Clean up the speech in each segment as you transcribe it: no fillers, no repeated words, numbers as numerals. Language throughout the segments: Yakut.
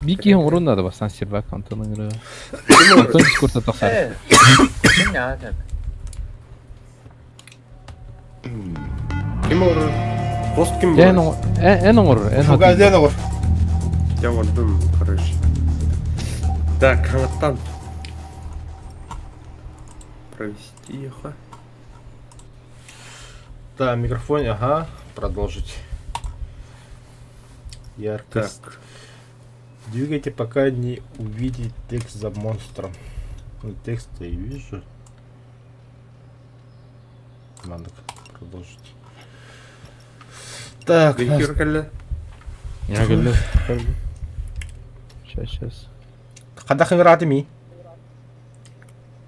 Биир киһи оҥоруон наада бастаан сервак онтон ыҥырыа. Онтон дискордта тахсар. Э, ким наада? Ким оҥорор? Пост ким Эн буолар? эн оҥорор, эн Фугазен оҕор. Я оҥордум, короче. Так, хаҥаттан. Провести еха. Да, микрофон, ага, продолжить. Яркость. Так. Двигайте, пока не увидите текст за монстром. Ну, текст я вижу. Надо продолжить. Так, Бекир кэллэ. Я кэллэ. Сейчас, сейчас. Хадах ыҥыраатым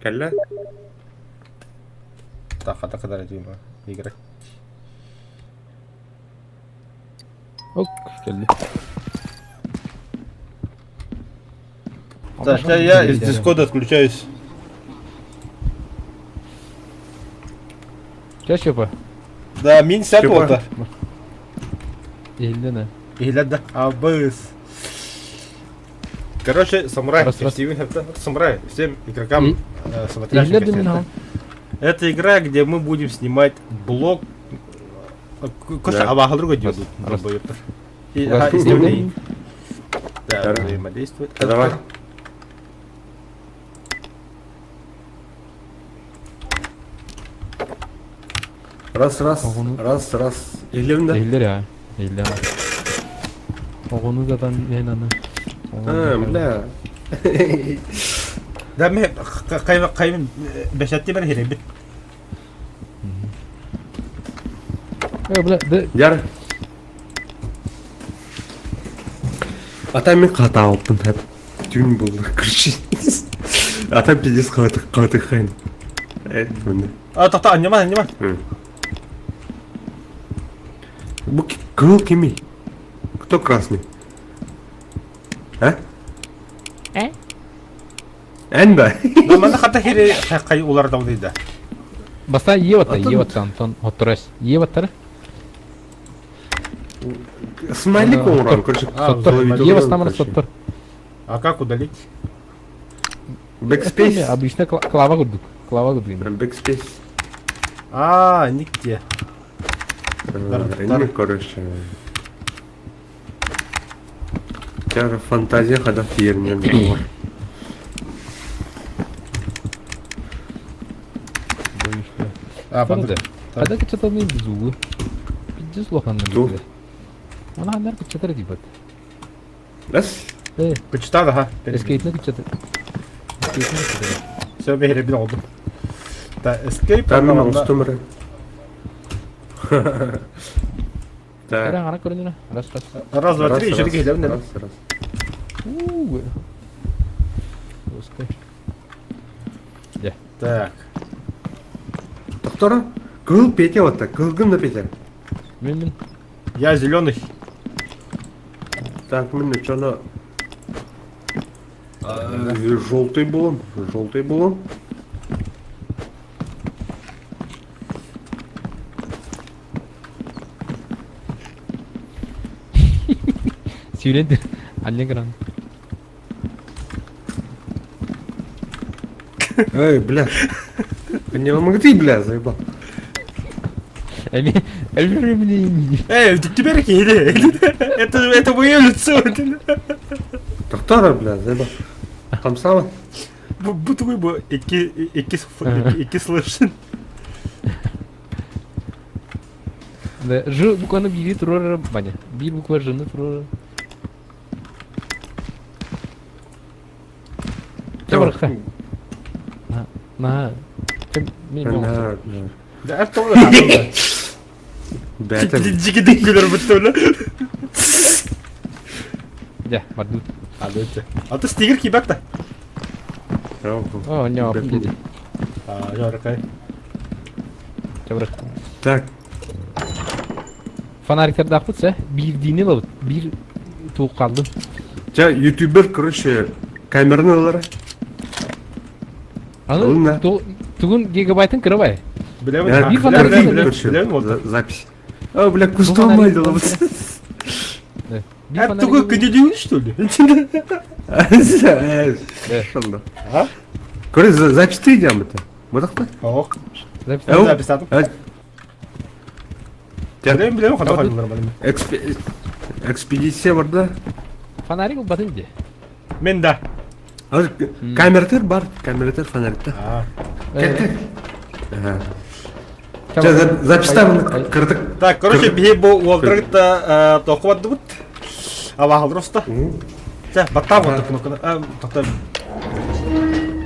Кэллэ. Так, хадах ыҥыраатым играть. Ок, кэллэ. Так, я из Дискорда отключаюсь. Чэ, Чепа. Да, мин сәт Чепа. ота. Иһиллэн Иһиллэр да. Абыс. Короче, самурай. Раз, раз. Стивен это самурай. Всем игрокам, смотрящим. Иһиллэр да мин аҕам. Это игра, где мы будем снимать блог. Коша, Да. а друга Раз, делают. раз. И, Раз. ага, и с Да, Да. взаимодействовать. Давай. Раз, раз, Оҕону- раз, раз. Иһиллэбин да? Иһиллэр аа. Иһиллэр. Оҕону датан иһэн аны. А, бля. Да, мы кайым бешатти бар херебит. Э, бля, да Яр. Ата мен хатаалпын хәп. Түүн булды, короче. Ата пиздец хатыхайн. Э, міне. А, тоқта, аниман, аниман. Бу кыл кими? Кто красный? А? Э? Эн ба? Да, манда хата хере кай улар да да. Баста Евата, Атын- Евата, Антон, оттурас. Еваттар? Смайлик оңран, короче. А, Соттор. заловить Ева уран, стамыр короче. соттор. А как удалить? Backspace. Обычно клава курдук. Клава курдук. Backspace. А, нигде. Эми, короче. Тяжа фантазия хада фирмен бар. А, Правда? бандык. Хада кычаталны бизугу. Пиздец лоханны Ту. бизугу. Она ханнар кычатар дибат. Раз. Э, Кычтан, ага. эскейтне кычатар. Эскейтне кычатар. Все, бехеребин oldu. Да, escape. Там мен анда- оңстумыры. Так. Эра гана көрүнүнө. Раз, раз. Раз, два, три, еще раз, такие, раз, раз. У. Пускай. Так. Доктора, кыл Петя вот так, кылгын да Петя. Мен мен. Я зеленый. Так, мен чоно желтый булым, желтый булым. Сүйренди. Анне гран. Эй, бля. Не могу ты, бля, заебал. Эми, эми времени. Эй, теперь хири. Это, это мое лицо. Доктора, бля, заебал. Там сама. Будто бы ики, ики, ики слышен. Да, Ж букваны бири турар, Ваня. Бир буква Ж-ны турар. Чэ барахта. На, на. Чэ, мен мен На, Да, это тоже. Бәтем. Жиги дингілер бітті өлі. Дя, бардут. А, да, А ты стигер кибак та. О, не, апын деди. А, жарыкай. Чэ барахта. Так, Фонариктерді ақпытса, бир дини лабыт, бир туып қалды. Ча, ютубер, короче, камераны алар. Аны Ылына. тугун гигабайтын кырабай. Білемін, Я- бир білемін, фонарик білемін, короче, білемін, вот. запись. А, бля, кустом фонарик майдала. Да. Это такой кандидат, что ли? Шалда. Короче, запись ты идем это. Вот так Ох. Запись. Записатым. Билем, билем, хата хайдылар балым. Экспедиция бар да. Фонарик ылбатын дии. Мен да. Камератыр бар, камератыр фонарикта. Кеттик. Запись кырдык. Так, короче, биһи бу уолдрыгытта тоқуаддыбыт. Абаһалдыр оста. Чэ, баттаа вот кнопканы. Тоқта.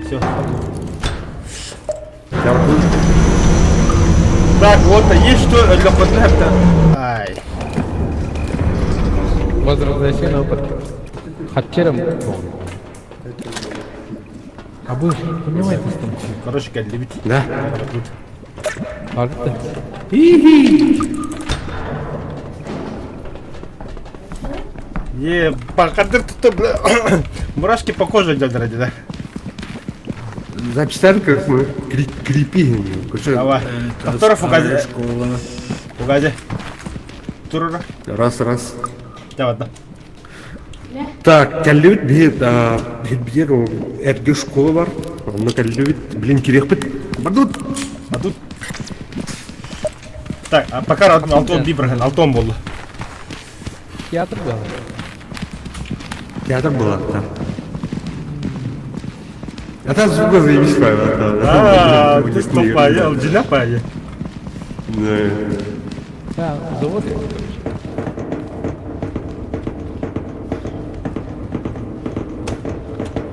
Все. Так, вот, есть что легкотно это. Ай. Возвращение опыт. Хатчером. А вы понимаете, что Короче, кэллибит. Да. Барбыт. Е, бакадыр тут, бля. Мурашки по коже идет ради, да. Записали, как мы крипи. Давай. Повторов угади. Угади. Турура. Раз, раз. Давай, да. Так, кэллибит биһи биир эргэ школа бар. Онно кэллибит, блин, кириэхпит. Бардут. А тут... Так, а пока Алтон бибрахен, Алтон был. Театр был. Театр была, да. А там звука заебись, А, ты что, поел, дела поел. Да, завод, короче.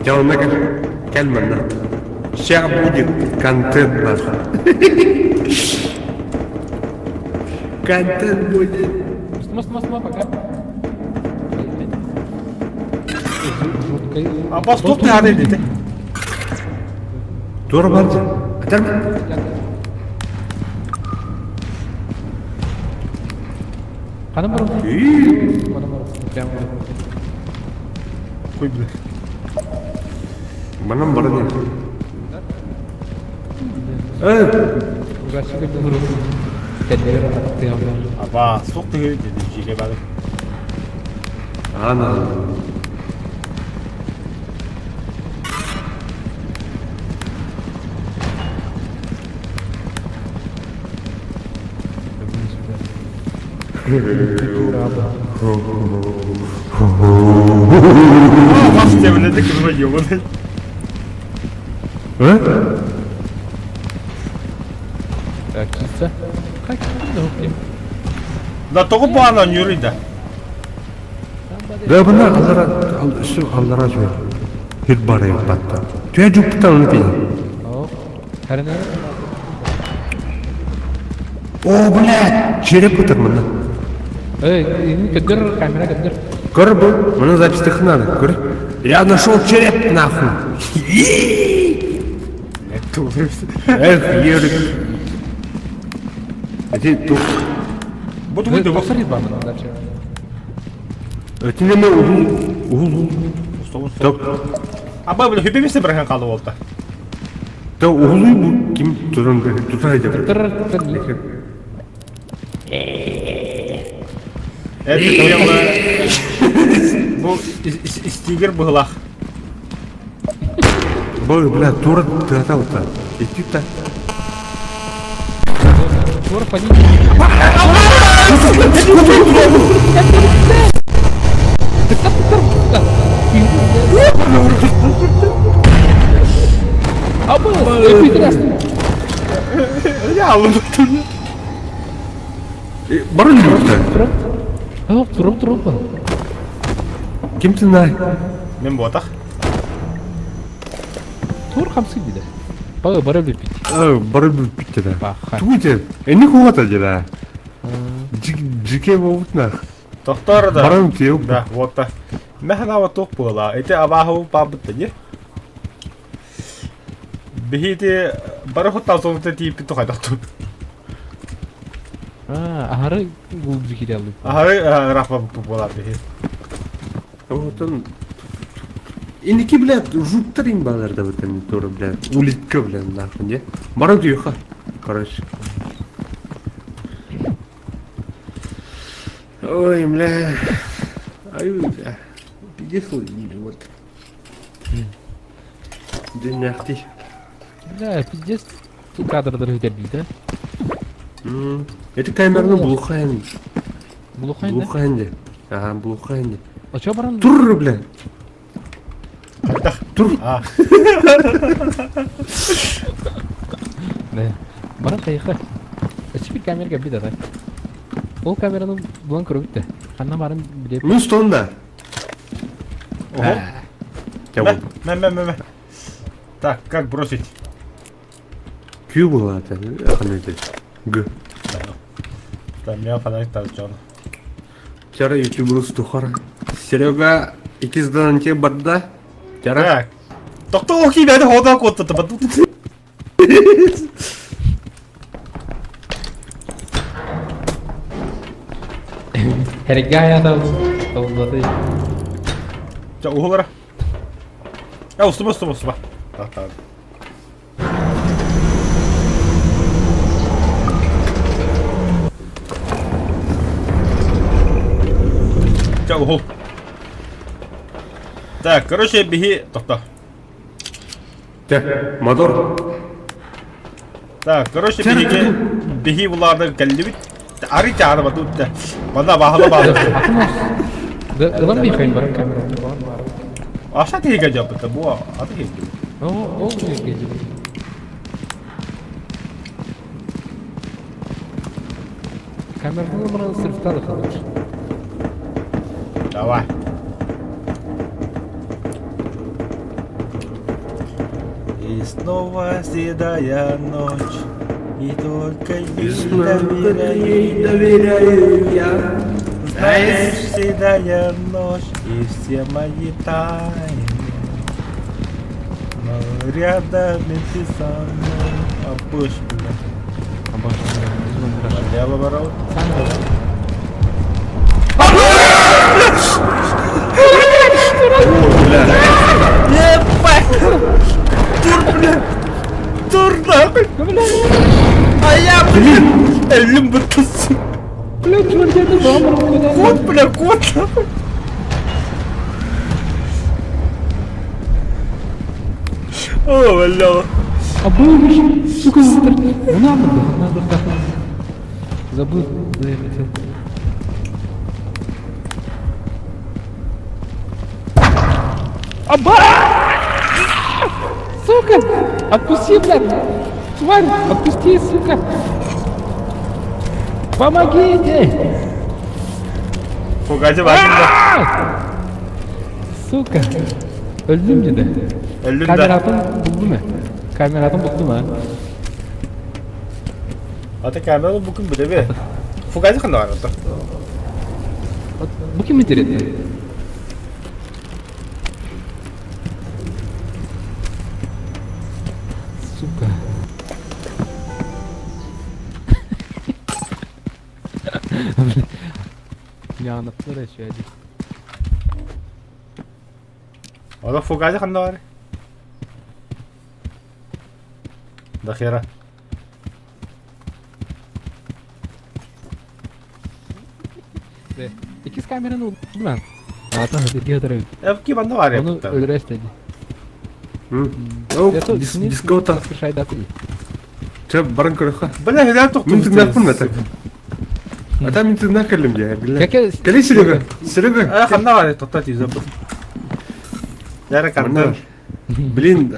Я он кэлмэн Ща будет контент наш. Контент будет. Мост, мост, мост, пока. А по стоп ты ты. Тура барда. Атар. Ханам барам. Ханам барам. Прям. Хуй, бля. Манам баран. Э, Аба, сук ты жиге бары. Ана. Бас темнеди кызма ебаный. Э? Так, чисто. Как Да тоҕо баана нюрыйда. Да бына аллара үсү аллара жуя. Хит бары батта. Түә жуптан оны пи. О, блядь, череп көтөр мына. Эй, көтөр, камера көтөр. Көр бу, мына запись надо, көр. Я нашел череп нахуй. Эх, ерик. Эти тух. Бу тугуй да Посмотри, бабы, дальше. Эти неме ул ул. Так. Аба, бля, хүбемесе бирген калды болду. Да улуй бу ким туран тута айда. Тыр, тыр. Это прямо... Бу истигер быһылах. Бой, бля, тура тыата Идти та. Тура пани. Аба, прекрасно. Я алым. Баран жуктар. О, туруп туруп. Ким ты най? Мен ботах. Тур хамсы диде. Бага бара билбит. Бары билбит да. Баха. Тугуте. Эни хугата дела. Жике болут нах. Тохтор да. Баран тиеп. Да, вот та. Мэхна вот тук була. Эти абаху бабыт не. Бихити бары хуттан соңута тиип тухайдах тут. А, ахары глубже кирялы. Ахары рафа була бихи. Вот он. Иники, блядь, жуттар им балар да вот они тоже, блядь, улитка, блядь, нахуй, не? Баран тиеха. Короче. Ой, бля. Аю, пиздец вот. Дьиҥнээхтии. Бля, пиздец кадрдары бүтэрдии да. Эти камераны булухайын. Булухайын да? Булухайын де. Ага, булухайын де. А чё баран? Тур, бля. Хайдах? Тур. А. Да. Баран хайха. Өссө камерга бит атай. Ол камераны булан көрөбүт да. Ханна барын билеп. Ну стонда. Ого. Я Мэ, вот. мэ, мэ, мэ, мэ. Так, как бросить? Q была это. Ханды. Г. Там меня фонарик торчал. Вчера ютубер Стухара. Серега, икиздан те барда. Вчера. Так. Тоқтоо киибэни хоодоо куоттата бадут. Hergaya da olmadı. Ча уһулара. Я устума устума устума. Так, так. Ча уһул. Так, короче, биһи тохто. Те, мотор. Так, короче, биһиги биһи булааны кэллибит. Ары чаары батут. Манна баһыла баһыла. Ылан бихайын баран камера. Аша тиһигэ дьаппыта бу аты киһи. О, ол жерге Камераны баран сырфтады халыш. Давай. И снова седая ночь, и только ей доверяю. доверяю я. Знаешь, седая ночь и все мои тайны. Но рядом ты со мной. А пусть, бля. Налево ворот. Ебать! Тур, бля! Тур, нахуй! А я, блин! Элим бытыс! Кот, бля, кот, нахуй! О, бля! А был сука, ну надо было, надо Забыл, да я хотел. Аба! Сука! Отпусти, блядь! Тварь! Отпусти, сука! Помогите! Пугайте бакында. Сука! Өлдүм деді. Өлдүм да. Камератын булду ма? Камератын булду ма? Ата камера бу күн билеби. Фугайте ханда бар. Бу ким интересно? Сука. Яныптыр еще один. Ата фугайте ханда бар. Да хера. Иккис камераны булдум мен. Ата бирге отырып. Эп ки банда бар. Оны өлөрөс деди. О, дискота. Чэ, баран көрөхө. Бля, хера тоқту. Мин тыңнаппын да так. Ата мин тыңнап кэллим дии. Кэли Серега. Серега. А ханда бар, тоқта ти забыл. Яра карта. Блин,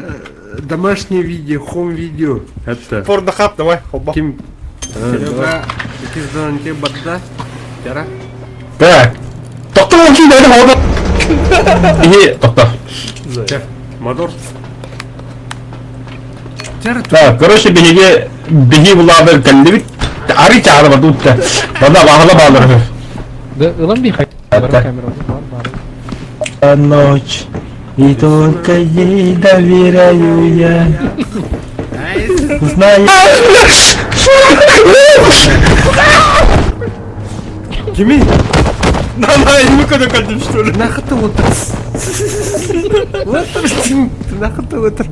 домашнее видео, хом видео. Это. Порнохаб, давай, хоба. Ким. Серега, икиздан те барда. Тяра. Так. Тоқтоо ки дайда хода. Ихи, тоқта. Чэ, мотор. Тяра. Так, короче, биһиги биһи булааны кэллибит. Ары чаары батутта. Бана баһыла баалар. Да, ылан бихай. Баран камера бар бар. Ночь. И только ей доверяю я. Знаю. Кими? На, на, я не кэллим, что ли? Нахыты отыр. Отыр, ты нахыты отыр.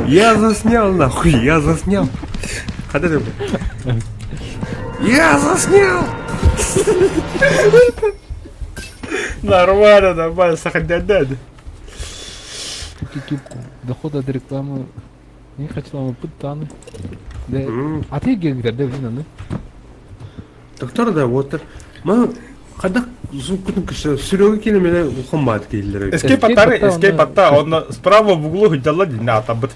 Я заснял, нахуй, я заснял. Ходи ты, Я заснял! Нормально, нормально, сахадядад. Тип доход от рекламы. Не хочу пытаны. Да. А ты гендер, да, блин, ну. Доктор да, вот. Ма хайдах звуккутун кыша сүрөҕө килэмэлэ улахан баат киһилэрэ. Эскейп аттары, эскейп атта, онно справа в углу дьалла динне атабыт.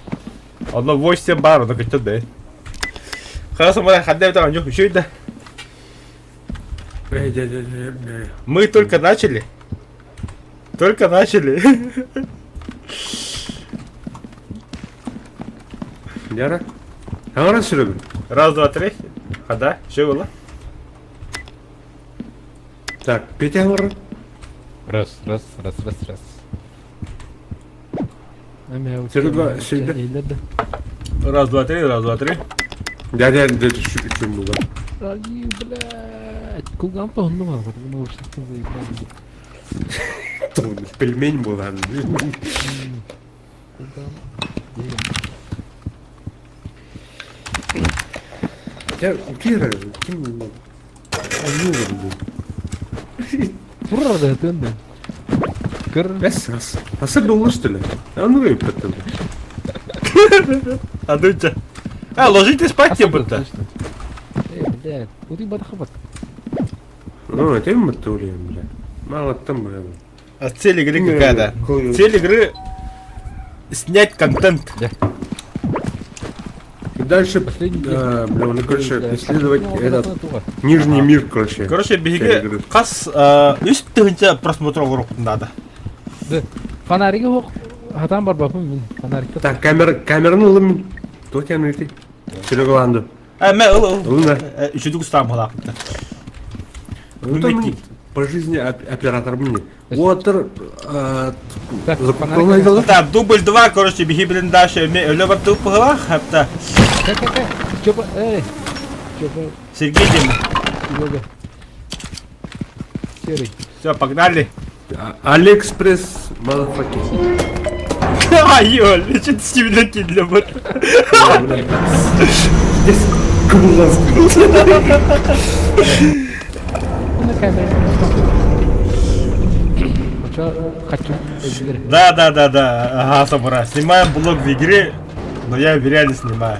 Онно 8 бар, онно көттө да. Хорошо, мы хадда там еще да. Мы только начали. Только начали. Яра. Хаҥара сүрөбүн. Раз, два, три. Хада, что было? Так, Петя хаҥара. Раз, раз, раз, раз, раз. Серега, Серега. Раз, два, три, раз, два, три. Дядя, дядя, чем было? Ай, блядь. Кулган тоһунну бар, bunu урсаттын заебал. Пельмень была. Я утира, ким Турар да төнде. Кыр. Бэс, асы доллар что ли? А ну и потом. А дуча. А, ложитесь спать тебе будто. Эй, блядь, вот и бадахабат. Ну, это им матулием, бля. Мало там, бля. А цель игры какая, да? Цель игры снять контент. И дальше, Последний бля, ну, короче, исследовать этот этот нижний мир, короче. Короче, биһиги хас үс тыһыынча просмотр оҥоруохпутун наада. Да. Фонаригы ох, хатан барбаппын мин. Фонарикта. Так, камера, камераны ылым. Туох тиэн ыйытый? Серега ланды. Э, мэ ыл ыл. Ылына. Үчүдүк устаам халааппыта. Ну, там по жизни оператор мне. Уотер, Так, закупкалай дала. Так, дубль 2, короче, биһи билин дальше эми өлө бардыбыт быһылаах, хапта. Как, как, как? Чопа, эй. Чопа, Сергей Дим. Серега. Серый. Все, погнали. Алиэкспресс, motherfucker. Ай, Оль, что ты с ними накинули, вот. Здесь кабуланский. На камеру. Хочу, хочу. Да, да, да, да, ага, самурай. Снимаем блог в игре, но я в реале снимаю.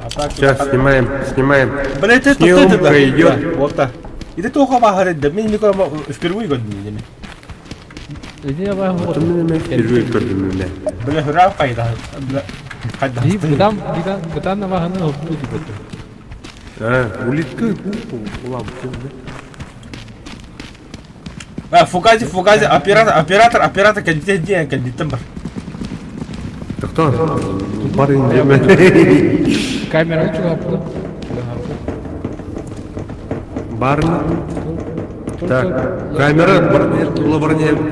А так, Сейчас снимаем, снимаем. Блять, это Съемка это идет. Да, вот так. И ты только говорит, да мне никогда впервые год не Иди я Вот у меня впервые көрдүм мин. Бля, хурав кайда. Бля, кайда. Бытан, бытан, бытан наваханы хоппу типа. А, улитка улам. А, Фугази, Фугази, оператор, оператор, оператор, кандидат, где кандидат бар. Так кто? Парень деме. Камера чугапты. Барна. Так, камера, барне,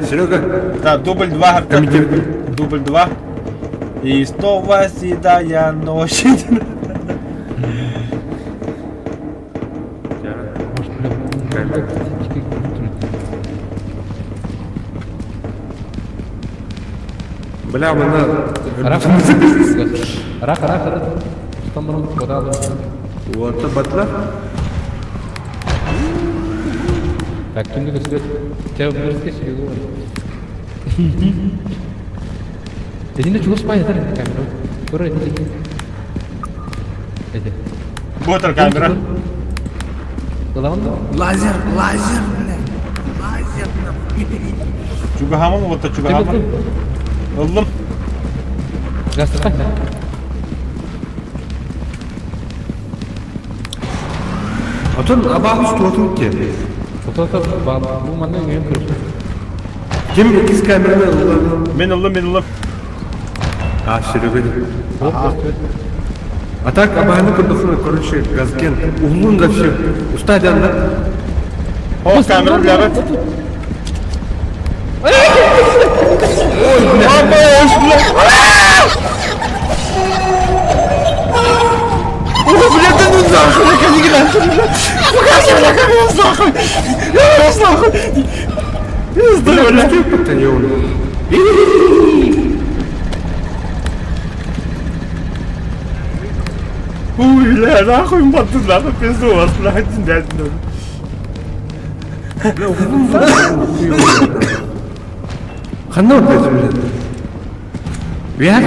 Серега. Да, дубль 2, Комитет. дубль 2. И снова седая ночь. Может, бля, Камера. Бля, мына Рах, рах, рах, рах. Штамрон, куда Вот, батла. Так, түндүк свет. Тебя вырезки Серегу. Эдинде чугас пай этер камера. Көр эди. Эди. Вот камера. Ылаҕын да? Лазер, лазер, бля. Лазер. Чугаһаман вот чугаһаман. Ыллым. Гастата. Отон абаҕыс туотун ке. Фото бу манна үйөн көрүп. Ким иккис камераны ылла? Мин ыллым, мин ыллым. А, Серега. А так абааны көрдөхүнэ, короче, газген. Уһулун да все. Устадиан да. О, камера бля. Ой, бля. Ой, бля, да ну нахуй, бля, не нахуй, бля. Покажи, бля, камеру нахуй. Я нахуй. Пизда, бля. Батальон. Ой, бля, нахуй, маты, нахуй, пизду вас, бля, блядь. Ханна барбыт блядь? Вверх?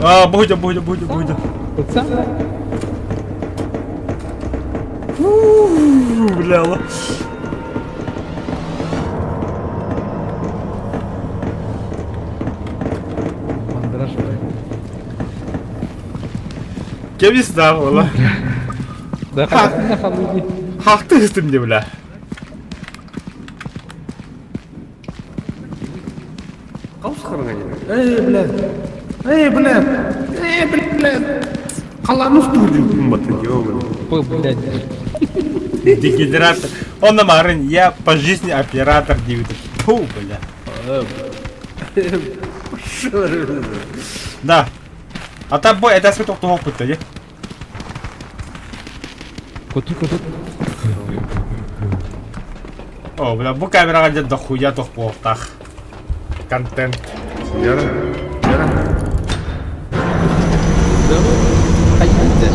А, буйда, буйда, буйда, буйда. Утсам. Бля, Мандраж, блядь. Кебис да, ола. Да, ханна халуди. Хахты үстім де, бля. Эй, бля. Эй, бля. Эй, бля. Халану студию кумбаты, ёбаный. Ой, блядь. Дегенерат. Он на Марын, я по жизни оператор диэбит. Фу, бля. Да. А там бой, это светок того пытта, не? Куту, куту. О, бля, бу камераҕа дьэ дохуя тохпуохтаах. Контент. Яра, Яра. Да, хайдах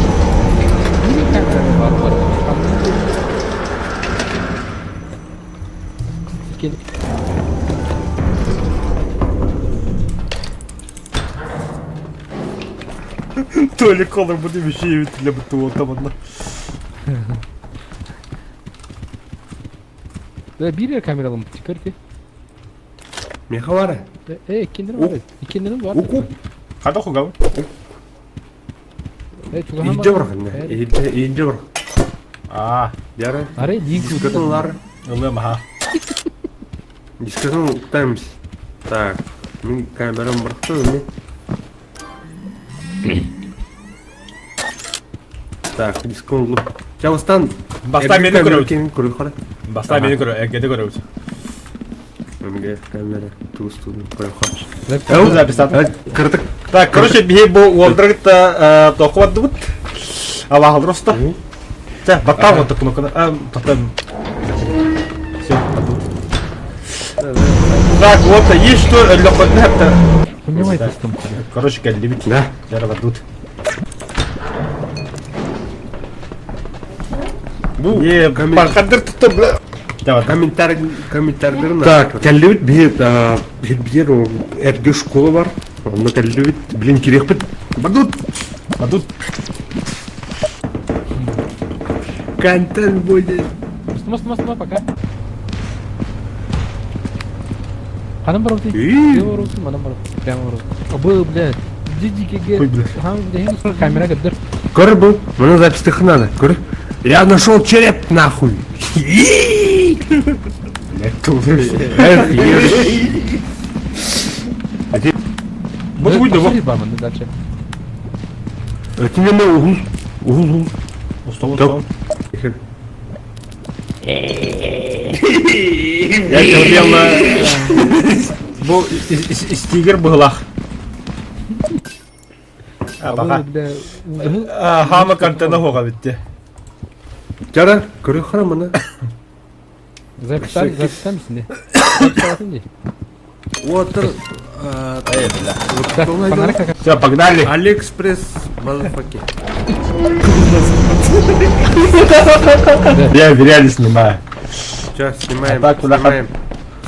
камера бар бар. Кел. Толик Колор буду вещей для бытового там одна. Да, биир камералым теперь Меха бара. Э, иккиндерим бар. Иккиндерим бар. Уку. Хада хугабы. Э, чугаһан Иһирдьэ бар ханна. Иһирдьэ, иһирдьэ бар. А, Яра. Арай дии Дискотон лар. ылыам аха. Дискотон Таймс. Так, мин камерам бырахтым эмиэ. Так, дискон луп. Чабыстан. Бастаан мени көрөбүт. Кемин көрө хара. Бастаан мени көрө, эргете көрөбүт. Эмге камера туус туус көрө хара. Бу записат. Кырдык. Так, короче, биһи бу уолдыргытта тоқу бардыбыт. Абаһалар оста. Чэ, баттаан вот кнопканы. Тоқтам. Все, потом. Так, вот, есть что лёхотно это. Понимаете, там. Короче, кэллибит. Да. Дьэ, бардыбыт. Бу Е, паркандыр tuttu бля. Давай. Комментарий комментарийларын Так, кэллибит биһи биир эргэ школа бар. Онно кэллибит, блин, кириэхпит. Бардут. Бардут. Контент будет. Стома, стома, стома, пока. Ханам барабыты. И. Барабыты, манам барабыты. Прямо барабыты. Абы, блядь. Диди Ой, блядь. Камера кадыр. Көр был. Мне запись надо. Көр. Я нашел череп нахуй. Блядь, тут. Эх, ешь. Вот будет его. Дальше. Это не мой угул. Угул. Устал, Так. устал. Я хотел Бу стигер быһылах. Абаха. Хама контена хоға битте. Жара, көрө храмына. Записали, записали сине. Записали не. Уотер. Так, фонарик как. Все, погнали. Алиэкспресс, motherfucker. Я в реале снимаю. Сейчас снимаем, Так, куда снимаем.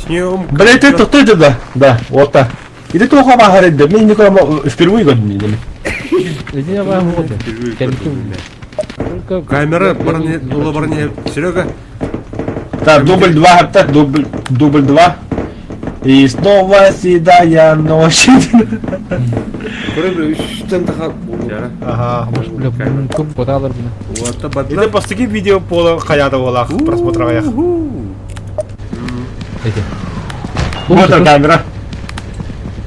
Снимем. Блять, это кто это да? Да, вот так. Или ты ухо махарит, да мне никогда впервые год не дали. Иди я вам вот. Камера, барне, дула барне, Серега. Так, дубль два, так, дубль, дубль два. И снова седая ночь. Көрө үстен таха. Жара. Ага. Может, бля, көп боталар бина. Уотта Это бадла. постаки видео пола хаята болах, просмотра хаях. Эти. Вот там камера.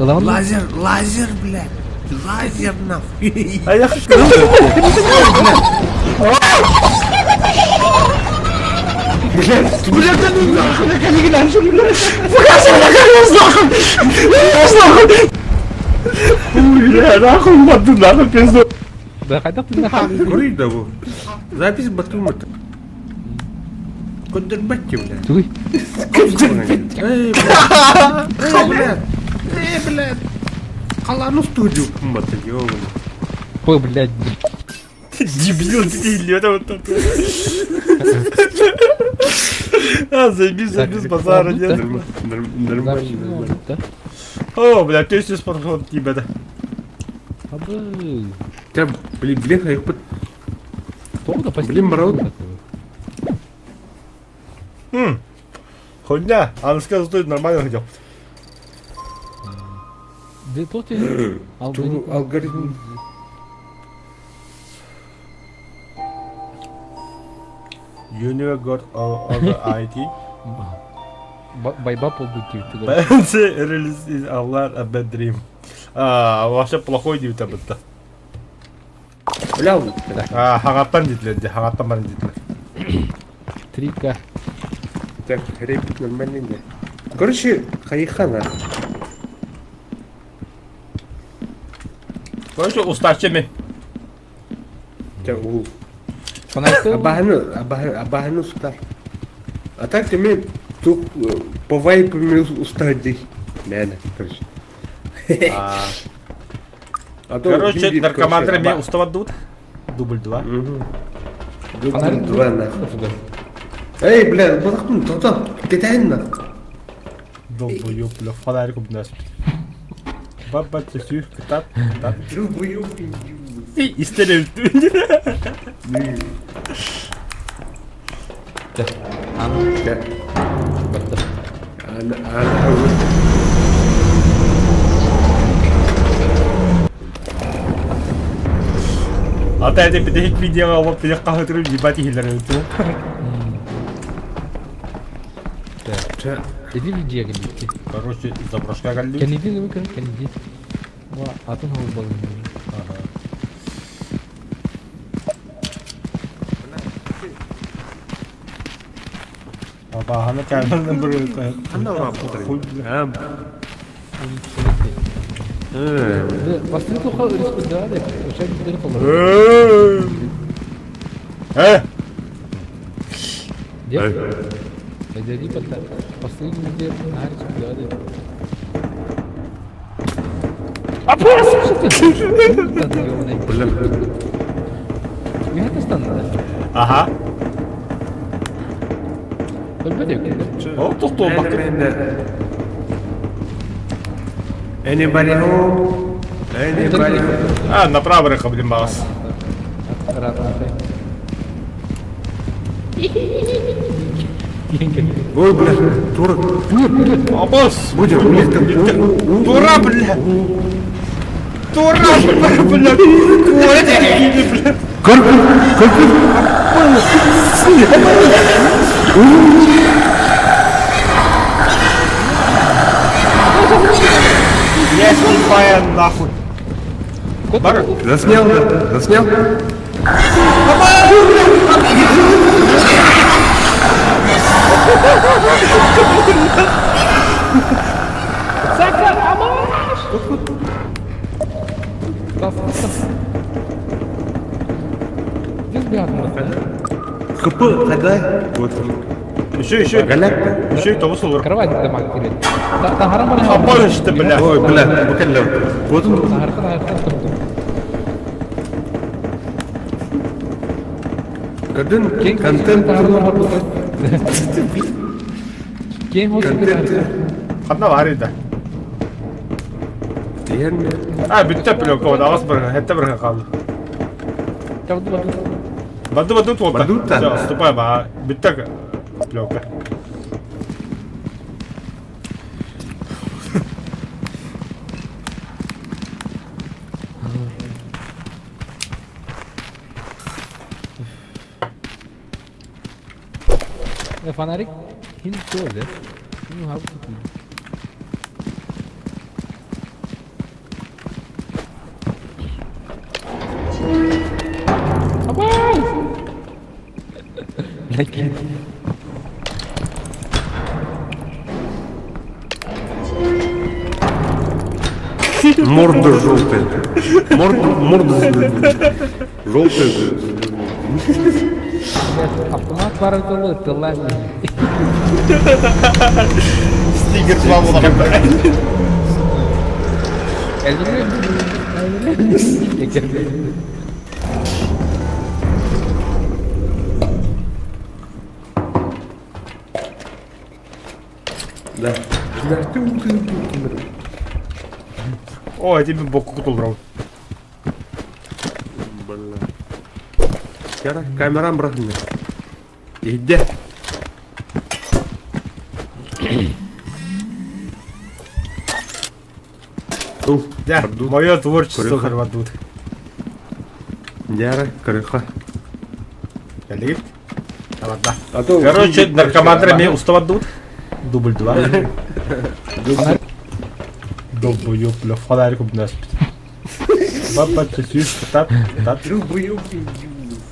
Лазер, лазер, блядь. Лазер нахуй. А я хочу. Блядь, блядь, да ну нахуй, Бля, нахуй, мату, нахуй, пизду. Да, хайда ты нахуй. Көрүй да бу. Запись батумыт. Көндөрбөттү, блядь. Туй. Эй, блядь. Эй, блядь. Эй, блядь. Халану студию кумбаты, ёбаный. Ой, блядь. Дебил, ты это вот так. А, заебись, заебись, базара нет. Нормально, нормально. О, бля, песню спортход тебе, да. Абы. Тебя, блин, блин, их под... Блин, мороз. Хуйня, а она стоит нормально хотел. Алгоритм. You never got all the IT. Байба полбутив. BNC release is a lot a bad dream. А, вообще плохой диэбитэ бытта. Бля, А, хаҥаттан диэтилэр дии, хаҥаттан баран диэтилэр. 3К. Так, рэпик нормальный, да. Короче, хайхана. Короче, устачы мен. Чэ, уу. Абаһаны, абаһы, абаһаны устар. А так тебе тух по вайпами устать дии. Мээнэ, короче. А то Короче, биир, наркомандар короче, эмиэ устабат Дубль 2. Дубль 2 нахуй. Эй, бля, балахпын, тоқта, кетейін на. Долбоёб, бля, фонарик обнес. Баба, сүйік, кытат, кытат. Долбоёб. Истер Ана, ана, Ата эти бүтэһик видеоҕа олох тилэх хаһытырым ебать иһиллэр эбит. Иди видео кэлбитти. Короче, заброшка кэллибит. Кэннидин ымы кэн кэннидин. Ва атын хол балын. Абаһаны камераны бір А, Бастыны тоха өрүспүт да Ошо биздер колор. Э! Деп. Эдеди батта. Бастыны биздер нар чыгды да. Апас! Блин. Миха станна. Аха. Өлбөдө. О, тохтоо бакы. Anybody home? Anybody home? А, направо рыха, блин, бас. Ой, бля, тура. Абас! Будем, блин, Тура, бля! Тура, бля! Бля! Карпи, карпи. Я слепая нахуй. Бар. Заснял, да? Заснял? ХП, тогда. Вот. Еще, еще. Галяк. Еще и того солар. Кровать дамак кирет. Таһарам бара. Апарышты, бля. Ой, бля, букаллер. Вот он. Таһарта таһарта турду. Кадын контент. Кең Контент. Ханна бар иде. Диэн. А, бүттэ пленка, вот, агас бір, хетте бір қалды. Баду баду туолта. Бадута. Все, отступай, ба. Бүттэ пленка. Фонарик хин тоже. Ну, хаб Абай! Ләкин. Морда желтая. Морда, морда желтая. Автомат бар тылы, тыла. Стигер план була. Әлбәттә. Да. Дьиҥнээхтик уутуйар дуу ким эрэ. О, эти мин бокку кутулларабын. Бля. Кара, камерам бырахынна. Иһдэ. Дьэ, мое творчество кырбардыбыт. Дьара, кырыха. Кэллигит? Табарда. Короче, наркомандар эмиэ уста бардыбыт. Дубль два. Долбоёб, бля, фонарик обнеспит. Бапа, сүүс, тат, тат.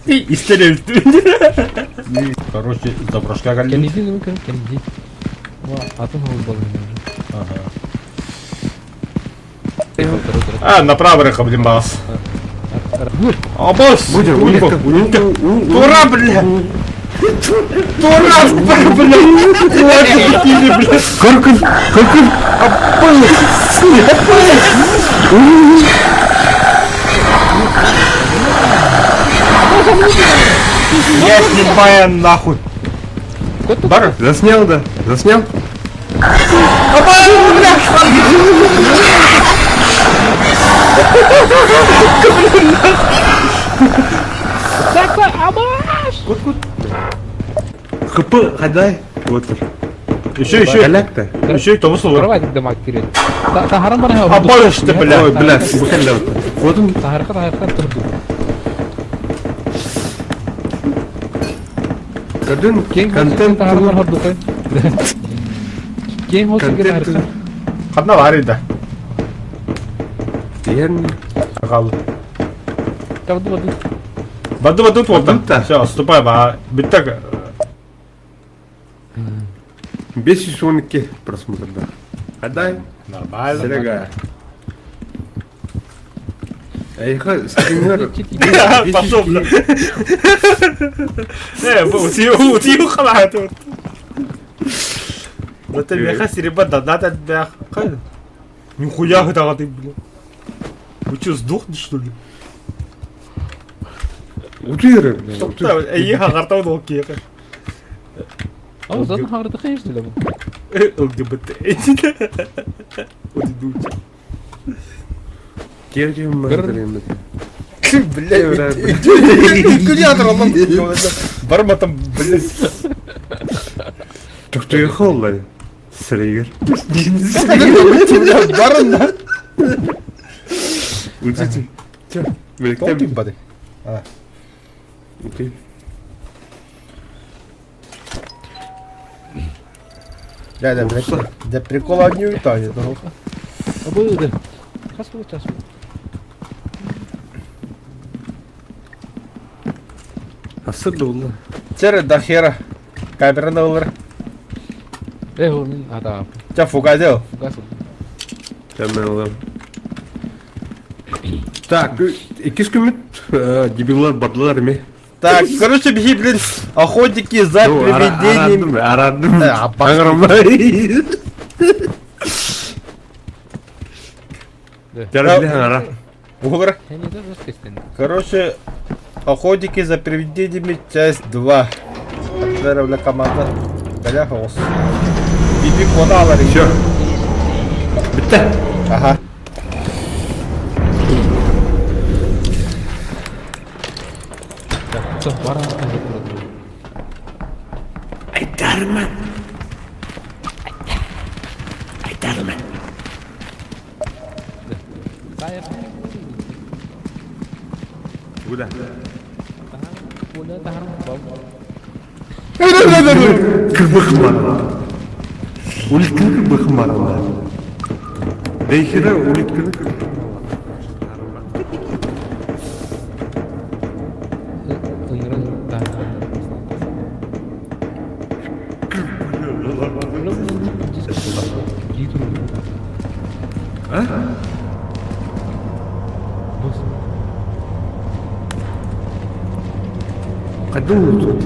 Истер Короче, заброшка кэллим. Кэнниди көрүн кэнниди. Атын ол болын. Ага. А, направо рыха, блин, бас. Абас! Будем, улитка, улитка. Тура, бля! Тура, бля! Тура, бля! Кыркын, кыркын! Я снимаю нахуй! Бар? Заснял, да? Заснял? ХП, хадай. Вот. Еще, еще. Коляк-то. Еще и того слова. Кровать дамаг кирет. Тахаран бара. А больше ты, бля. Ой, бля, бухалля. Вот он. Тахарка тахарка турду. Кадын контент. Тахаран бар хорду. Кең холсу Контент. тахарка. Хадна бар ида. Ян. Гал. Табду баду. Баду баду вот. Баду-то. Все, отступай, ба. Биттак. 512 просмотр, да. Хадай. Нормально. Серега. Эйха, стример. Пошел, бля. Э, утию халат. Да ты меха сереба да да да да. Нихуя это ты, бля. Вы что, сдохли, что ли? Утуйры, бля. утуйры. Эйха, картау дол кеха. Ал затын хагырды кыйыш деле бу. ЛГБТ. Одинуть. Кергем мандырым. Бля, иди, Барма там, блядь. Тохтуйхоллай. Сригер. Барна. Утути. Чё? Толкин бады. Окей. Да, да, блядь. Для прикола не улетает. Абы. Хас бу час. Асыр долла. Тер до хера. Камера на улар. Э, ол мин ата. Тебя фугадел. Фугас. Тәмәлем. Так, икис күміт дебиллар бардылар ме? Так, короче, беги, блин, охотники за привидениями. Арадым, Э, а арадым. Да. Жарабиле ара. Угр. Я не даже кестен. Короче, охотники за привидениями, часть 2. Отправили бля, команда. Бля, хаос. Биби кодалар. Все. Бітті. Ага. Так, бара турду. Айтарман. Айтарман. Тайр. Куда? Оля тахар баб. Кырбых бар. Улитканы кырбых бар. Дейхера улитканы кырбых. Ыңырын тахар. А? Бус. Қайда ол тут?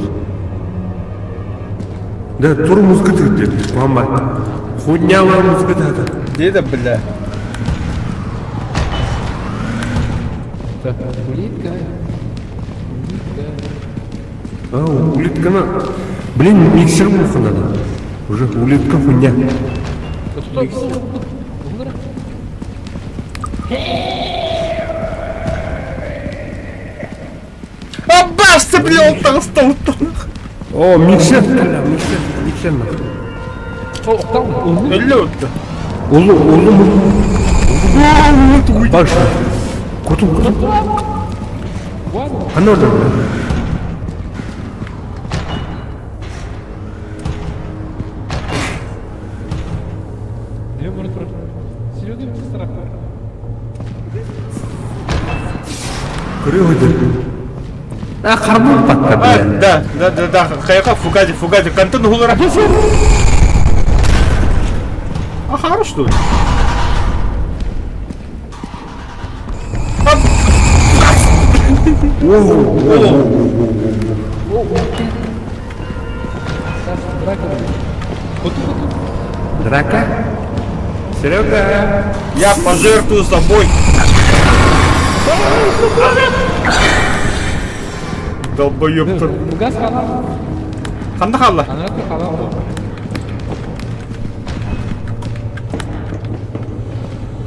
Да, тур музыка тігді. Мама. Хуйняла музыка тағды. Где это, бля? Так, улитка. Улитка. А, улитканы. Блин, миксер мухы надо. Уже улитка хуйня. Аббас, бля, он там стал. О, миксер, бля, миксер, миксер нахуй. Өллө өттө. Улу, улу, улу. Баш. Кутум, кутум. Ханна орда, бля? Көрүө сылдьар. А, харбын патта, бля. Да, да, да, да, хайака фугади, фугади, кантын уһулара. А хорош что ли? Драка? Серега! Я пожертвую собой. Долбоеб. Газ хаалар. Ханна хаалла? Анарат хаалар.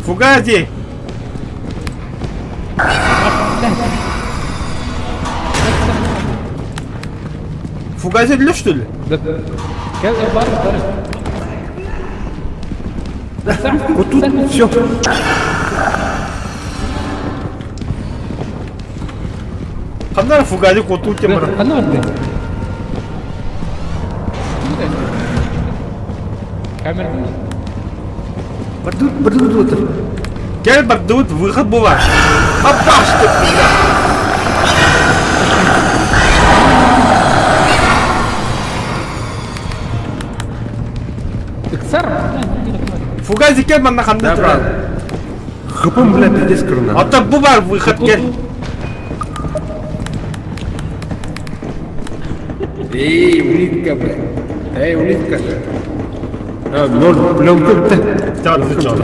Фугади! Фугази өллө что ли? Кэл бар бар. Вот тут все. Ханна фугази куотуу тем бар. Ханна барды. Камера. Бардыбыт, бардыбыт отыр. Кэл бардыбыт выход була. Апаш ты, бля. Ыксар. Фугази кэл манна ханна Да, турар. брат. Хыпым, бля, пиздец кырына. Ата бу бар выход кэл. Эй, улитка, бля. Эй, улитка. А, ноль, пленка, бля. Ча, ча.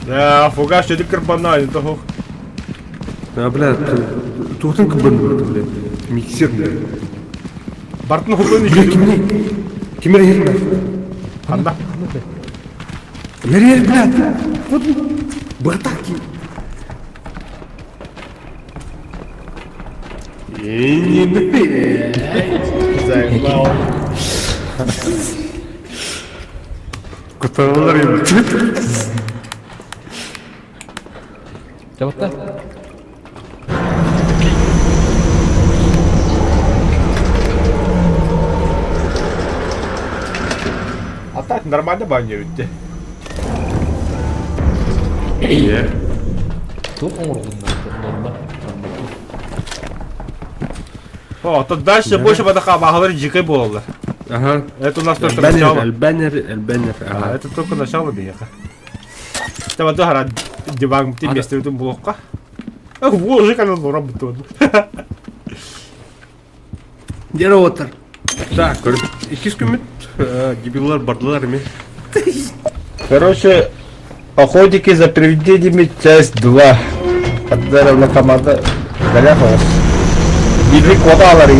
Да, фугас что кырбана, это хох. А, бля, туохтан кыбын, бля. Миксер, бля. Бартын хутун Бля, кимне? Кимер ер, бля. Ханна. Ер, ер, бля. Вот, братаки. Эй, не, Заебал. Куталар им. Жабытта. А так нормально баня ведь. Е. Туох оҥордуннар О, тут дальше больше бадаха багалар дикой было. Ага. Это у нас только Баннер, начало. баннер, баннер. А, Ага. это только начало беха. Там это диван ты место в этом блока. Ах, вот же как он работает. Дер отыр. Так, иккис күммүт дебиллар бардылар эми. Короче, Охотники за привидениями, часть 2. Отдарила команда Голяхова. Библи квадалары.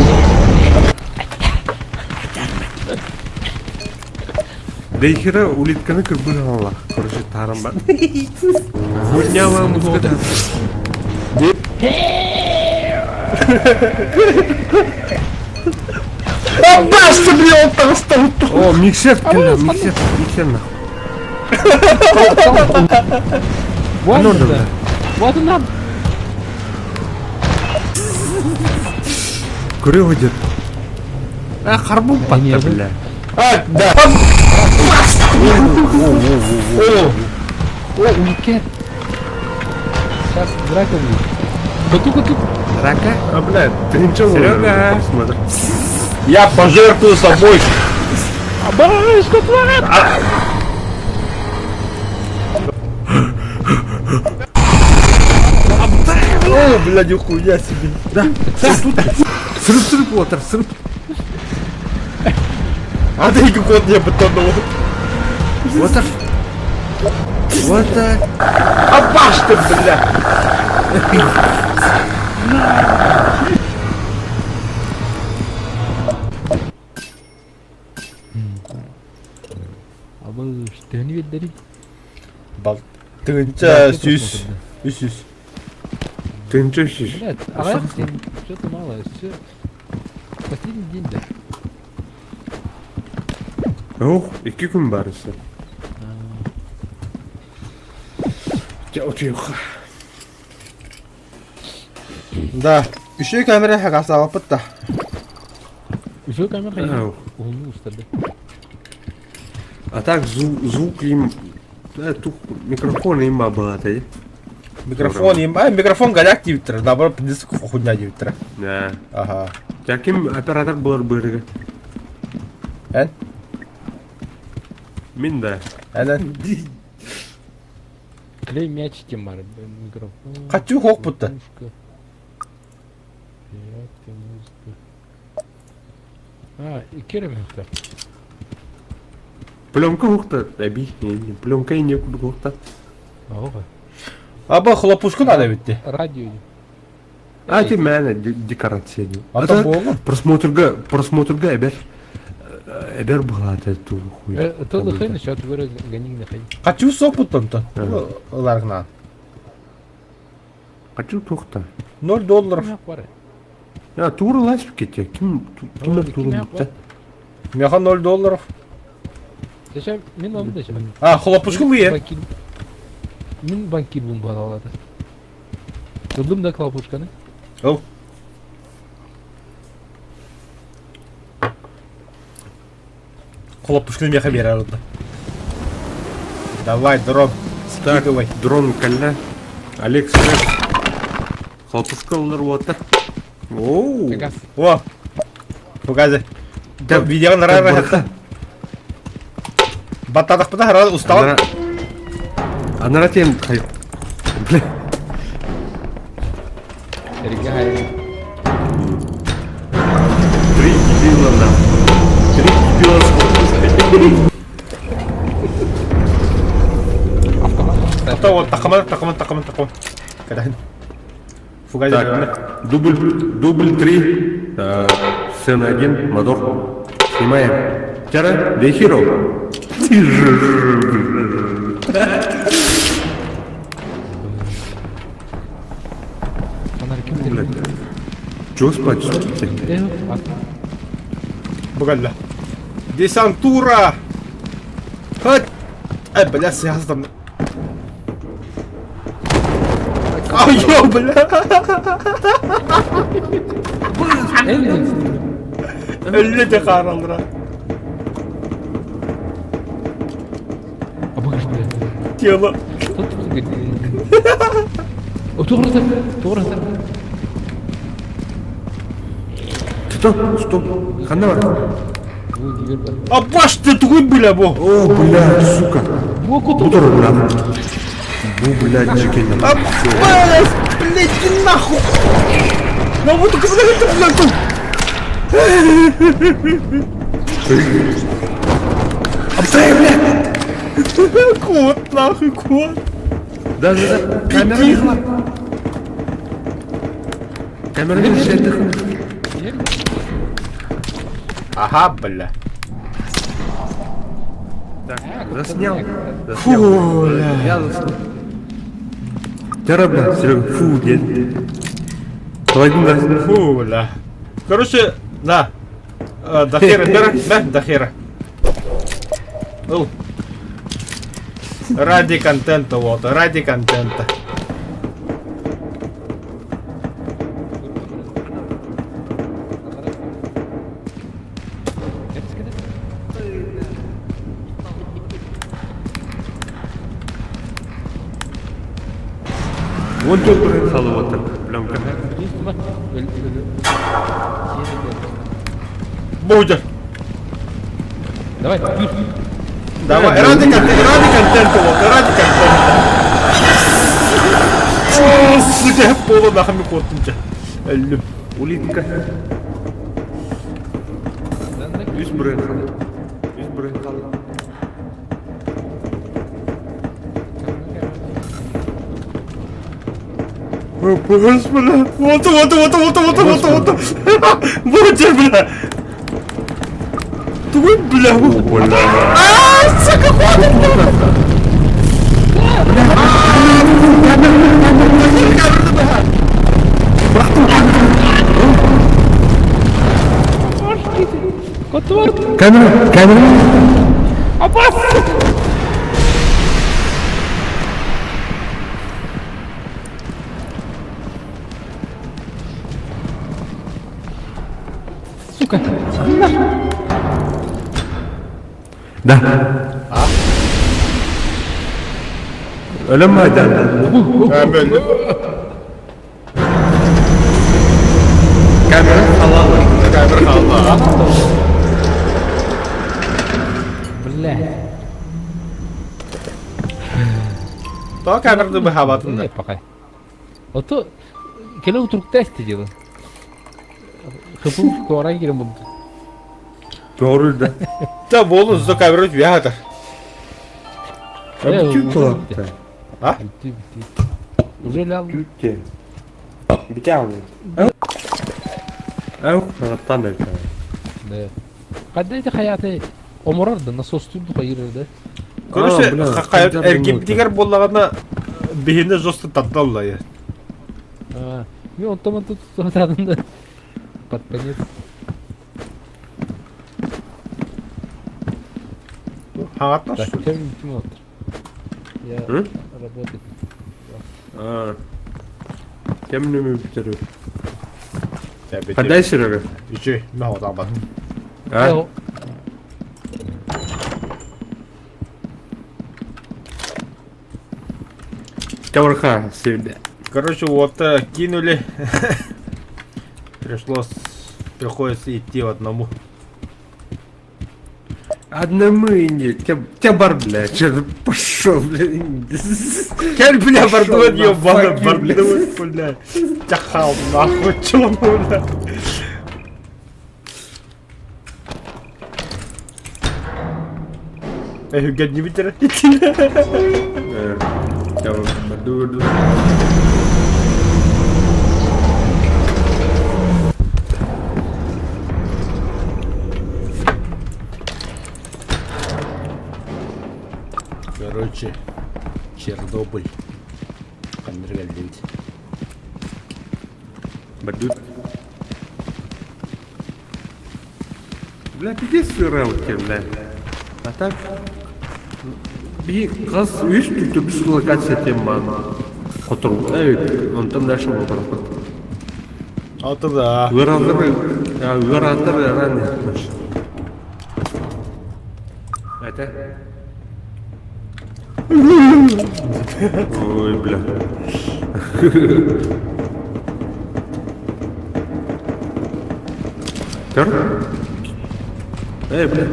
Дейхера улитканы кырбыр алла. Короче, тарам бар. Хуйня музыка. Аббас, бля, он там стал. О, миксер, бля, миксер, миксер нахуй. Вот Ну, да. Вот он. Көрө идет. А, харбун патта, бля. А, да. О, О, улитка. Сейчас драка будет. Коту, коту. Драка? А, бля, Ты ничего Серега. Смотри. Я пожертвую собой. Абай, что творит? О, бля, нихуя себе. Да. Сырып сырып отыр, сырып. А ты кот не бетонул. Отыр. Отыр. Абаш ты, бля. Абы, төһөнү биэрдэрий? Бал тыһыынча сүүс үс сүүс. Тыһыынча үс сүүс. Блядь, аҕыйах син что-то мало, все. Последний день да. Ох, икки күн баар өссө. Дьэ, утуйуохха. Да, үчүгэй камера хакасаабаппыт да. Үчүгэй камера хайа? Ау. Уһуннук устарды. А так звук им... Тух микрофон им баата. Микрофон им... А, микрофон голяк диэбиттэрэ, наоборот, диск хуйня диэбиттэрэ. Да. Ага. Ким оператор буолар быырыга? Эн? Мин да. Эн эн. Клей мячики бар, микрофон. Хочу хокпутта. Пираты, музыка. А, икки эрэ мүһүктэр. Пленка уһукта, эби, пленка инне курдук уһукта. Оҕо. Аба хлопушка надо эбитти. Радио. А ти мээнэ декорация дии. Ата буолла. Просмотрга, просмотрга эбэр эбэр быһаата туу хуй. То лыхай насчет выры гони нахай. Хочу сокпуттан то. Ыларгынан. Хочу тухта. 0 долларов. Я тура лась кете. Ким ким тура бутта? Меха 0 долларов. Зачем? Мин вам зачем? А, хлопушку лые. Мин банкир бун балалады. Ыллым да хлопушканы. Ол. Хлопушканы меха берер онда. Давай, дрон, скидывай. Дрон кэллэ. Алиэкспресс. Хлопушка ыллар уота. Оу. Как О! Показывай. Да, видео нравится. Баттадахпыта хараа устал. Анара тем хай. Бля. Эргэ хайры. Три дебила на. Три дебила с хлопушкой. Автомат. Ата вот такаман такаман такаман такаман. Кадаһын. Фугай. Так, дубль, дубль три, сцена один, мотор. Снимаем. Тяра, The Hero. Чего спать? Бугалла. Десантура! Хат! Ай, бля, сыһастан. Ай, ё, бля! Өллө де хаараллара. Тело. Тугура Стоп, стоп. Ханна бар. Абаш ты тугуй, бля, бу. О, бля, сука. Бу тур, бля. Бу, бля, дьикин. А, блядь, блядь, иди нахуй. Ну вот только, блядь, блядь, тут. Абсай, блядь. Кот, нахуй, кот. Да, да, да. Камера не Камера не Ага, бля. Так, заснял. Заснял. Фу, бля. Я заснял. Тяра, бля, Серега, фу, дед. Давай, да. Фу, бля. Короче, на. До хера, да, да, до хера. Ыл. Ради контента, вот, ради контента. Вон тут бұрын салып отыр. Пленка. Будет. Давай, Давай, ради контента, ради контента, вот, ради контента. О, сука, пола нахами куоттум Өллүм. Улитка. Үс бұрын қалды. Үс бұрын қалды. Бля. Вот, вот, вот, вот, вот, вот, вот. Вот тебе, бля. Твой, бля. Бля. А, сука, вот Камера, камера. Апас! Сука! Да. Өлөм майдан. Камера халалы. Камера халала. Бля. То камераны быһаабатын да. Пока. Ото кэлэ утуруктаа истэ дьыла. Хыпыл туоран киирэн булду. Doğru да. Та болун зо камера үтүө Бүтүн тула. А? Бүттү бүттү. Уже лял. Бүтте. Бите алды. Ау, санаттан да. Да. Кадда ити хайаты оморор да насостур хайырыр да. Короче, эргиптигер буоллаҕына биһини жестко тардалла я. А, мен онтон тут да. Под конец. Хаҥаттан Так, кем ким отыр? Я работает. А. Кем нөмө бүтерү? Кандай сирөгө? Үчү, мен отаабат. А? Таварха себе. Короче, вот кинули. Пришлось, приходится идти в одному. Одному не, тебя бар, бля, че пошел, бля. Кел, бля, бардует, ебаный, fuck you, бля. бардует, бля. Тяхал, нахуй, чё, бля. Эй, не битер. Барду, Короче, Чернобыль. Камергалить. Барду. Бля, пиздец сыралки, бля. А так... Би қыз үш түтү локация тема. Котур. Эй, онтон дальше болар. Алты да. Ыраандыр, ыраандыр ран. Это? Ой, бля. Төр? Эй, бля.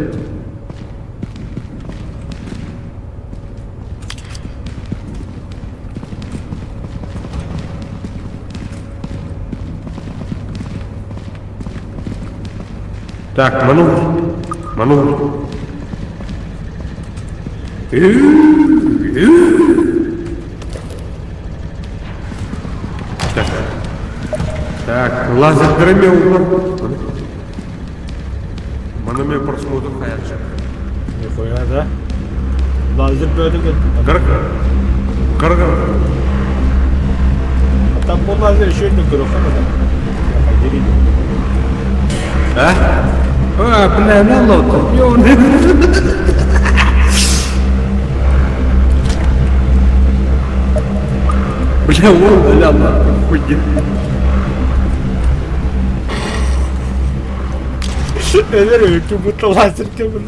Так, ману. Ману. Так. Так, лазер дремел. Манаме просмотр хаятшы. Нихуя, да? Лазер бөдүк. Гар. Гар. А там был лазер еще не көрөхө да. А? А, бля, на лото. Бля, он, бля, нахуй. Элер өтү бут лазер кебин.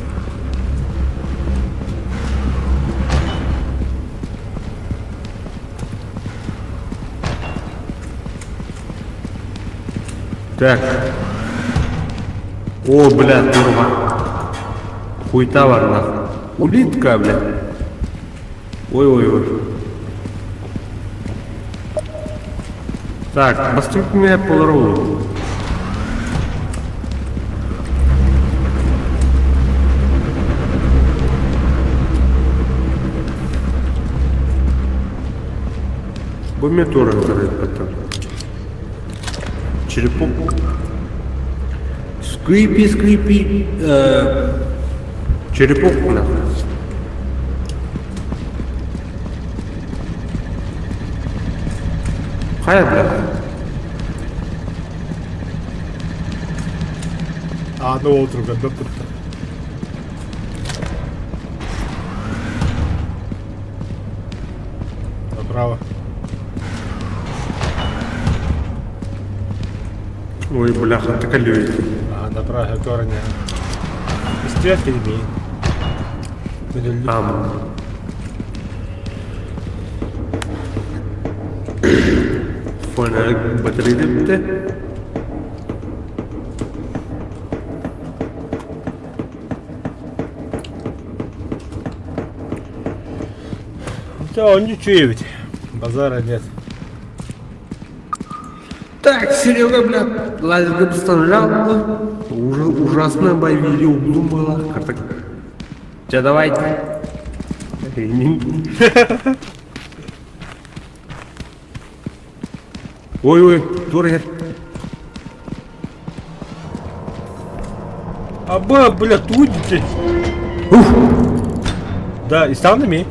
Так. О, бля, турба. Хуйта бар, нахуй. Улитка, бля. Ой-ой-ой. Так, бастык меня полару. Бу Бу мен туора потом. Черепок. Скрипи, скрипи. Черепок нахуй. Хайа, бля. Ааны ол турганда турда. Направо. Ой, бляха, так люди. А, направо, корня. Истрет или Ам. Фонарик батарейка бітті. Да, он не чует. Базара нет. Так, Серега, бля, лазерге представлял. Ужасно боевили углу было. Че, давайте. Ой, ой, тур иһэр. Аба, бля, тут Ух! Да, и стал на ми.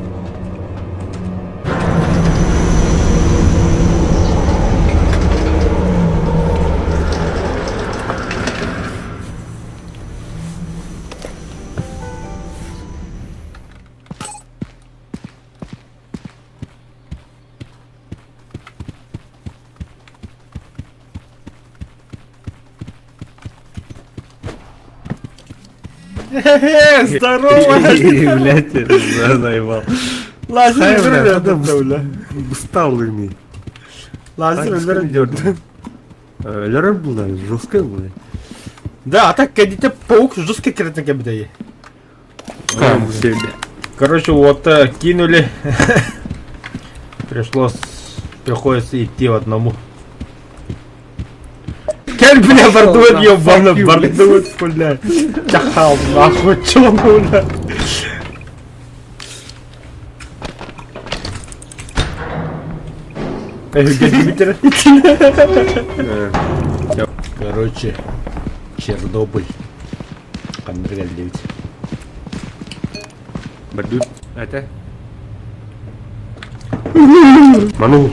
Здорово! Блядь, заебал. Лазер Бля, бля. Усталый. Лазер өлөр. Өлөр булда, жестко булда. Да, а так кәдите паук жестко кирәтен кәбидәй. Короче, вот кинули. Пришлось, приходится идти в одному. Кел, бля, бардует, ебаный, бардует, бля. Чахал, нахуй, чё, бля. Короче, Чернобыль. Ханнырга Бардут. Это? Манул.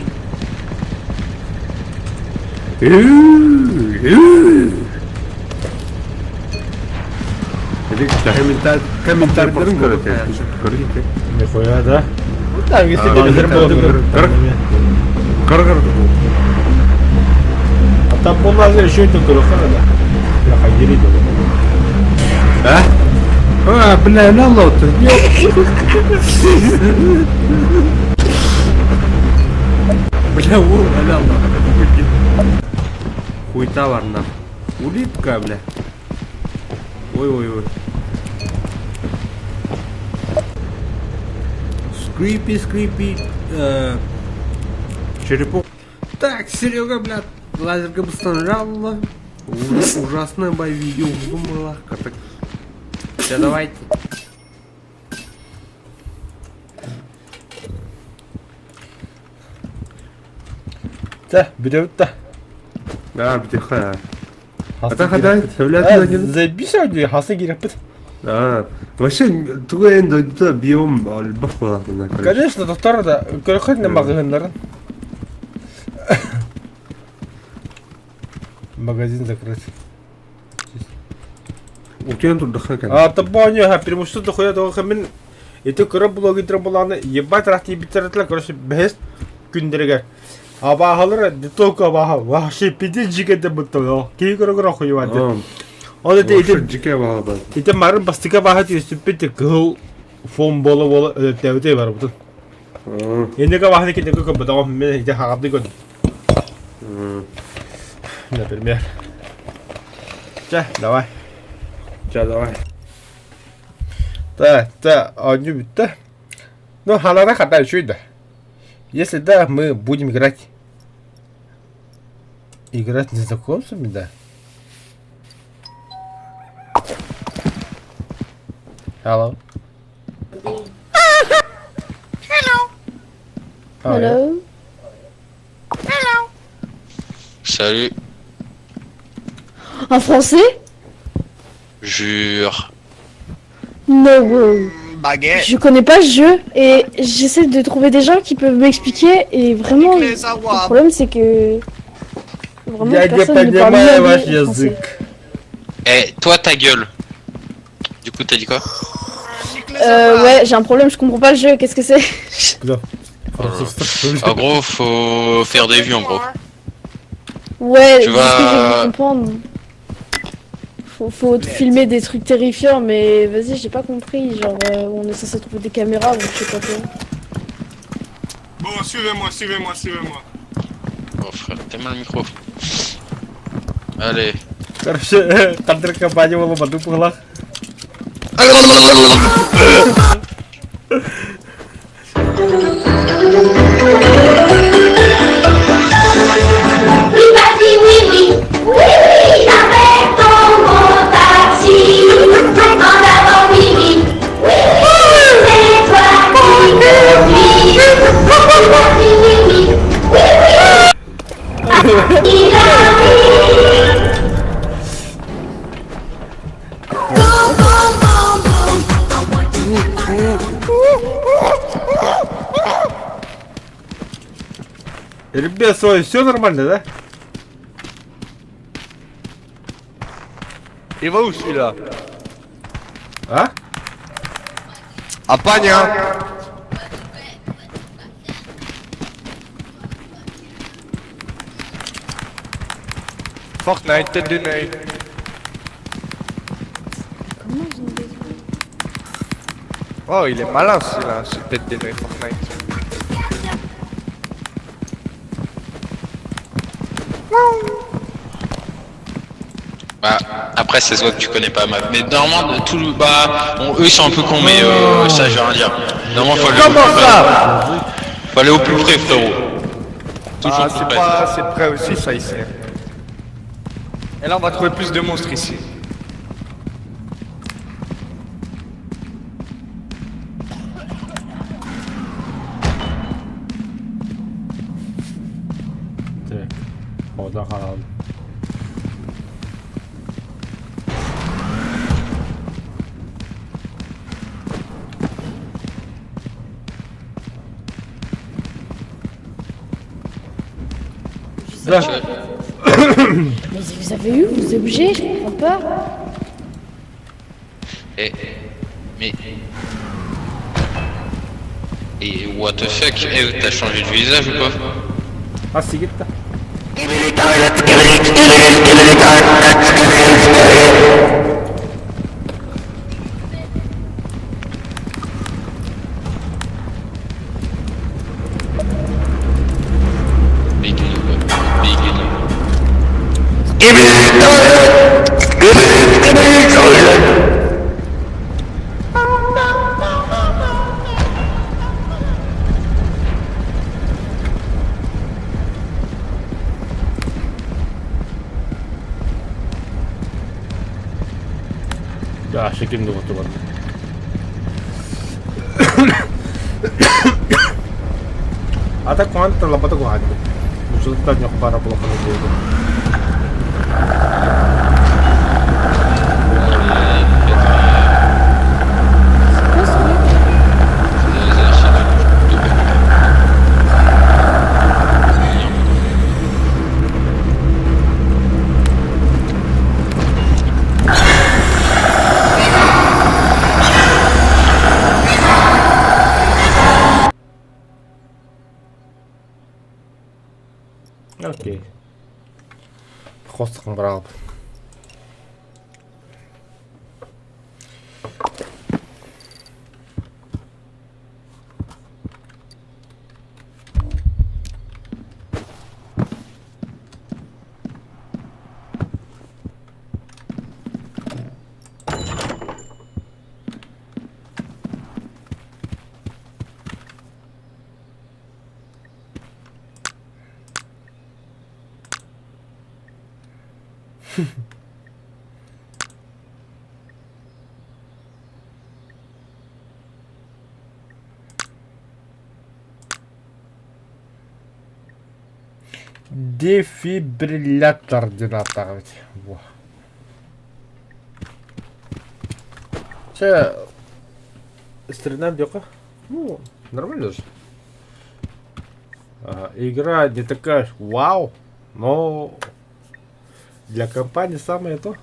Комментарий көрөтө. Нихуя, да? Ну да, если телевизор был. Көр көр. А там полназер еще это көрөхөр да. Я хайдери А? А, бля, на лоту. Бля, у, бля, Хуйта бар нах. Улитка, бля. Ой-ой-ой. Скрипи, скрипи. Черепок. Так, Серега, бля, лазерга быстранжала. Ужасное видео было. Все, давайте. Да, берет да. Да, бтиха. А так хада, сөйләтмәдем. Заебись сегодня, хасы кирәк бит. А, вообще, тугы энде биом бах була. Конечно, доктор да, көрөхөр не магазиннарын. Магазин закрыт. Утен турдыха кән. А, табаню, ха, преимущество дохуя дохуя мин ити көрө блоги буланы ебать рах тибиттертлер, короче, бес күндерге. Абахалар не только абаха, вообще пиздец жигете бутто. Кии көрө көрө хуевать. Ол ити ити жике бала. Ити марын бастыка баха түйүспүт кыл фон боло боло өтөбүтө бар бутун. Энеге баха ки деке көп бутон мен ити хагарды көн. Например. Ча, давай. Ча, давай. Так, так, одни битте. Ну, халара хата еще да. Если да, мы будем играть. Играть незнакомцами, да? Hello. Hello. How are you? Hello. Salut. Un français? Jure. No way. Baguette. Je connais pas ce jeu et j'essaie de trouver des gens qui peuvent m'expliquer et vraiment le problème c'est que vraiment Я не personne ne parle ni понимаю anglais ваш ni français. язык. Eh, toi ta gueule. Du coup, t'as dit quoi? Ouais, j'ai un problème, je comprends pas le jeu, qu'est-ce que c'est? En gros, faut faire des vues en gros. Ouais, Tu c'est ce que j'ai vas- cru comprendre. Faut filmer des trucs terrifiants, mais vas-y, j'ai pas compris. Genre, on est censé trouver des caméras ou je sais pas quoi. Bon, suivez-moi, suivez-moi, suivez-moi. Oh frère, t'es mal le micro. Allez. Короче, Кадр компания была баду пыглах. Oui, papy, oui, oui, oui, oui, avec ton bon taxi. En avant, oui, oui, oui, oui, c'est toi qui conduis. Oui, papy, oui, oui, oui, oui, il arrive. Boum, boum, boum, boum. Ребят, с вами все нормально, да? Il va où celui-là? А? À Pagne, hein. Fortnite, tête de nez. Comment ils ont des. Oh, il est malin celui-là, ce tête de nez Fortnite. Bah, après, ça se voit que tu connais pas ma. Mais normalement, tout le. Bah, bon, eux ils sont un peu cons, mais ça, je vais rien dire. Normalement, faut aller au Comment plus près. ça? Faut aller au plus près, frérot. Toujours Ah, plus c'est près. pas assez près aussi ça ici. Et là, on va trouver plus de monstres ici. Так. О, да, ладно. Je sais Да. pas, en fait. Mais vous avez eu vos objets, je comprends pas. Eh, mais. Et what the fuck? Eh, t'as changé de visage ou quoi? А сидит-то? Big noob. Big noob. Да, шеким дугу бар. Ата куан талапата куан. Мушулта ньох бара булаканы диэби. C'est quoi ce truc? Окей. Хостখন брал. Дефибриллятор диэн ааттаах эбит. Во. Чэ, стрельнаем диэххэ. Ну, нормально же. Ага, игра не такая уж вау, но для компании самое то.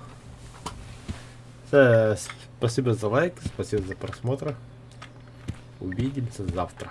Э, спасибо за лайк, спасибо за просмотр. Увидимся завтра.